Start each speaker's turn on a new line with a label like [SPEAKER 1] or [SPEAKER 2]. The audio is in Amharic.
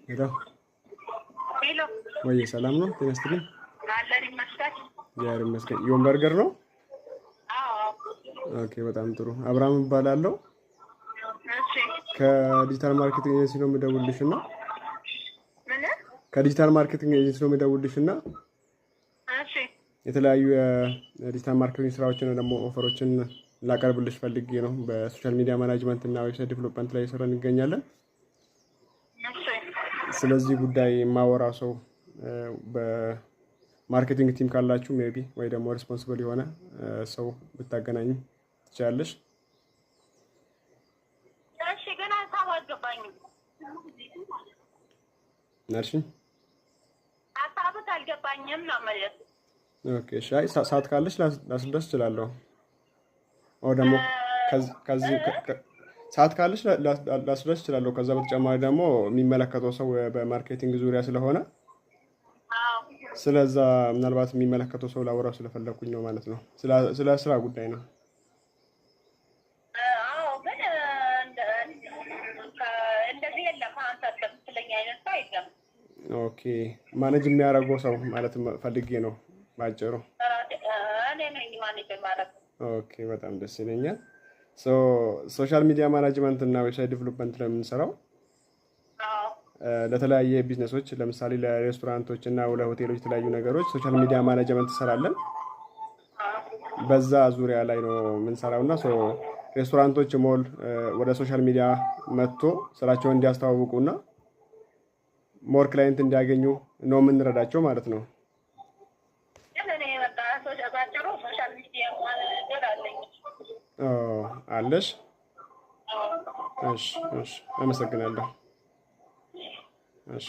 [SPEAKER 1] ሄሎ።
[SPEAKER 2] ሄሎ።
[SPEAKER 1] ወይ ሰላም ነው? ጤና ይስጥልኝ።
[SPEAKER 2] አለን ይመስገን።
[SPEAKER 1] እግዚአብሔር ይመስገን። ዮን በርገር ነው?
[SPEAKER 2] አዎ።
[SPEAKER 1] Okay፣ በጣም ጥሩ። አብርሃም እባላለሁ።
[SPEAKER 2] እሺ።
[SPEAKER 1] ከ digital marketing agency ነው የምደውልልሽ እና
[SPEAKER 2] ምን?
[SPEAKER 1] ከ digital marketing agency ነው የምደውልልሽ እና
[SPEAKER 2] እሺ።
[SPEAKER 1] የተለያዩ የ digital marketing ስራዎችን ደግሞ offer ኦችን ላቀርብልሽ ፈልጌ ነው። በ social media management እና website development ላይ እየሰራን እንገኛለን።
[SPEAKER 2] እሺ።
[SPEAKER 1] ስለዚህ ጉዳይ የማወራ ሰው በ marketing team ካላችሁ maybe ወይ ደግሞ responsible የሆነ ሰው ብታገናኝ ትችላለሽ።
[SPEAKER 2] እሺ፣ ግን ሀሳቡ አልገባኝም።
[SPEAKER 1] እሺ።
[SPEAKER 2] ሀሳብህ አልገባኝም ነው የምልህ።
[SPEAKER 1] Okay፣ እሺ። አይ ሰዓት ካለሽ ላስረዳሽ እችላለሁ። ኦ ደግሞ ከዚህ ሰዓት ካለሽ ላስረዳሽ እችላለሁ። ከዛ በተጨማሪ ደግሞ የሚመለከተው ሰው በ marketing ዙሪያ ስለሆነ ስለዛ ምናልባት የሚመለከተው ሰው ላወራው ስለፈለኩኝ ነው ማለት ነው። ስለ ስራ ጉዳይ ነው።
[SPEAKER 2] አዎ፣ ግን እንደዚህ የለም። አንተ እንደምትለኝ አይነት ሰው የለም።
[SPEAKER 1] Okay፣ manage የሚያደርገው ሰው ማለት ፈልጌ ነው ባጭሩ።
[SPEAKER 2] እኔ ነኝ manage የማደርገው።
[SPEAKER 1] Okay፣ በጣም ደስ ይለኛል። Social media management እና website development ነው የምንሰራው ለተለያየ ቢዝነሶች፣ ለምሳሌ ለሬስቶራንቶች እና ለሆቴሎች የተለያዩ ነገሮች social media management እንሰራለን። በዛ ዙሪያ ላይ ነው የምንሰራው እና ሬስቶራንቶች more ወደ social media መጥቶ ስራቸውን እንዲያስተዋውቁ እና more client እንዲያገኙ ነው የምንረዳቸው ማለት ነው።
[SPEAKER 2] ግን እኔ በቃ ባጭሩ social media manager አለኝ።
[SPEAKER 1] አለሽ? እሺ፣ አመሰግናለሁ። እሺ።